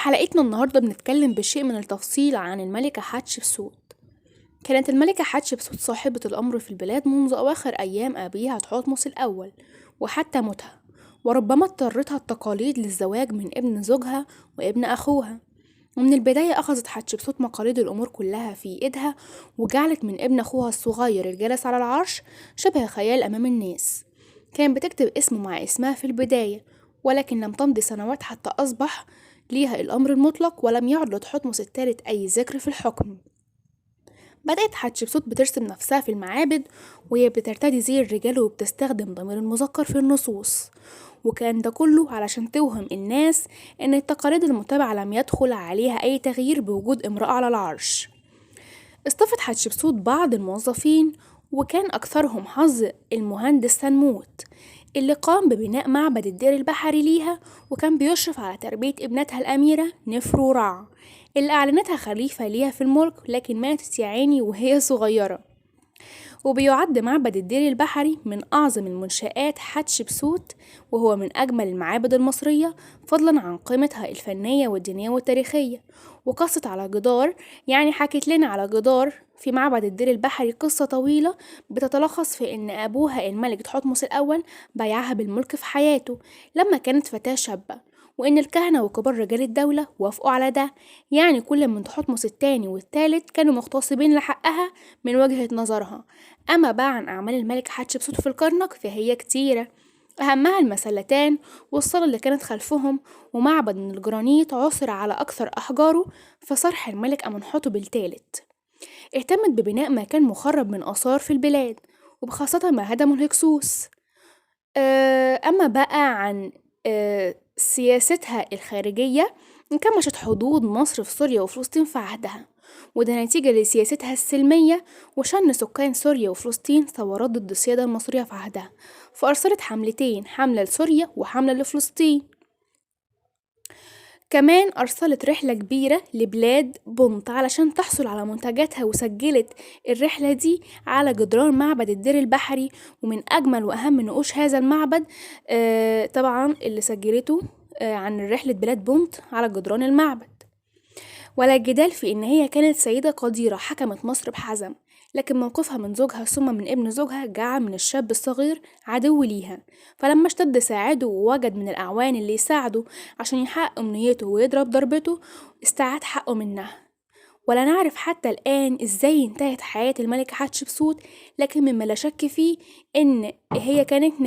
حلقتنا النهاردة بنتكلم بشيء من التفصيل عن الملكة حتشبسوت. كانت الملكة حتشبسوت صاحبة الأمر في البلاد منذ أواخر أيام أبيها تحتمس الأول وحتى موتها، وربما اضطرتها التقاليد للزواج من ابن زوجها وابن أخوها. ومن البداية أخذت حتشبسوت مقاليد الأمور كلها في إيدها، وجعلت من ابن أخوها الصغير الجالس على العرش شبه خيال أمام الناس. كان بتكتب اسمه مع اسمها في البداية، ولكن لم تمضي سنوات حتى أصبح ليها الأمر المطلق، ولم يعد لتحتمس الثالث أي ذكر في الحكم. بدأت حتشبسوت بترسم نفسها في المعابد وهي بترتدي زي الرجال وبتستخدم ضمير المذكر في النصوص، وكان ده كله علشان توهم الناس ان التقاليد المتبعة لم يدخل عليها اي تغيير بوجود امرأة على العرش. اصطفت حتشبسوت بعض الموظفين، وكان اكثرهم حظ المهندس سنموت اللي قام ببناء معبد الدير البحري ليها، وكان بيشرف على تربية ابنتها الأميرة نفرورع اللي أعلنتها خليفة ليها في الملك، لكن ماتت يا عيني وهي صغيرة. وبيعد معبد الدير البحري من أعظم المنشآت حتشبسوت، وهو من أجمل المعابد المصرية فضلا عن قيمتها الفنية والدينية والتاريخية. وقصت على جدار، يعني حكت لنا على جدار في معبد الدير البحري قصة طويلة بتتلخص في إن أبوها الملك تحتمس الأول بايعها بالملك في حياته لما كانت فتاة شابة، وإن الكهنة وكبار رجال الدولة وافقوا على ده. يعني كل من تحتمس الثاني والثالث كانوا مغتصبين لحقها من وجهة نظرها. أما بقى عن أعمال الملك حتشبسوت في الكرنك فهي كتيرة، أهمها المسلتان والصالة اللي كانت خلفهم، ومعبد من الجرانيت عثر على أكثر أحجاره في صرح الملك أمنحتب الثالث. اهتمت ببناء ما كان مخرب من آثار في البلاد، وبخاصة ما هدمه الهكسوس. أما بقى عن سياستها الخارجية، انكمشت حدود مصر في سوريا وفلسطين في عهدها، وده نتيجة لسياستها السلمية وشن سكان سوريا وفلسطين ثورات ضد السيادة المصرية في عهدها، فأرسلت حملتين، حملة لسوريا وحملة لفلسطين. كمان أرسلت رحلة كبيرة لبلاد بنط علشان تحصل على منتجاتها، وسجلت الرحلة دي على جدران معبد الدير البحري. ومن أجمل وأهم نقوش هذا المعبد طبعا اللي سجلته عن رحلة بلاد بنط على جدران المعبد. ولا جدال في إن هي كانت سيدة قديرة حكمت مصر بحزم، لكن موقفها من زوجها ثم من ابن زوجها جعل من الشاب الصغير عدو ليها. فلما اشتد ساعده ووجد من الأعوان اللي يساعده عشان يحقق أمنيته ويضرب ضربته، استعاد حقه منها. ولا نعرف حتى الآن إزاي انتهت حياة الملكة حتشبسوت، لكن مما لا شك فيه إن هي كانت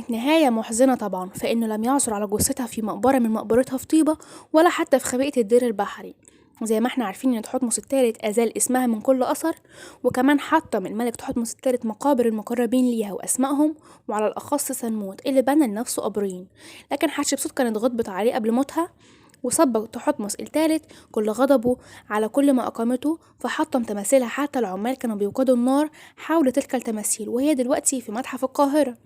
نهاية محزنة طبعا، فإنه لم يعثر على جثتها في مقبرة من مقبرتها في طيبة ولا حتى في خبيئة الدير البحري. وزي ما احنا عارفين ان تحتمس الثالث ازال اسمها من كل اثر، وكمان حطم الملك تحتمس الثالث مقابر المقربين ليها واسمائهم، وعلى الاخص سنموت اللي بنى لنفسه قبرين، لكن حتشبسوت كانت غضبت عليه قبل موتها، وصب تحتمس الثالث كل غضبه على كل ما اقامته، فحطم تماثيلها، حتى العمال كانوا بيوقدوا النار حول تلك التماثيل، وهي دلوقتي في متحف القاهرة.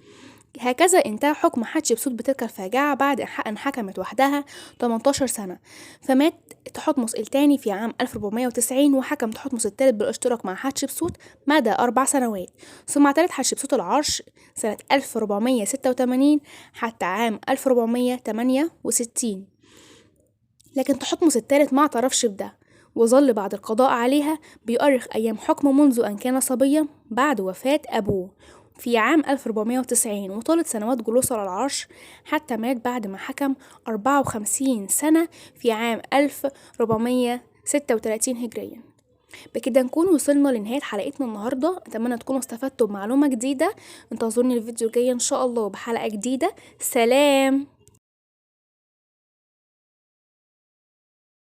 هكذا انتهى حكم حتشبسوت بتلك الفاجعة بعد أن حكمت وحدها 18 سنة. فمات تحتمس الثاني في عام 1490، وحكم تحتمس الثالث بالاشتراك مع حتشبسوت مدى 4 سنوات، ثم اعتلت حتشبسوت العرش سنة 1486 حتى عام 1468. لكن تحتمس الثالث ما اعترفش بده، وظل بعد القضاء عليها بيؤرخ أيام حكمه منذ أن كان صبيا بعد وفاة أبوه في عام 1490، وطالت سنوات جلوسه على العرش حتى مات بعد ما حكم 54 سنة في عام 1436 هجريا. بكده نكون وصلنا لنهاية حلقتنا النهاردة، أتمنى تكونوا استفدتوا بمعلومة جديدة. انتظروني الفيديو الجاي إن شاء الله بحلقة جديدة. سلام.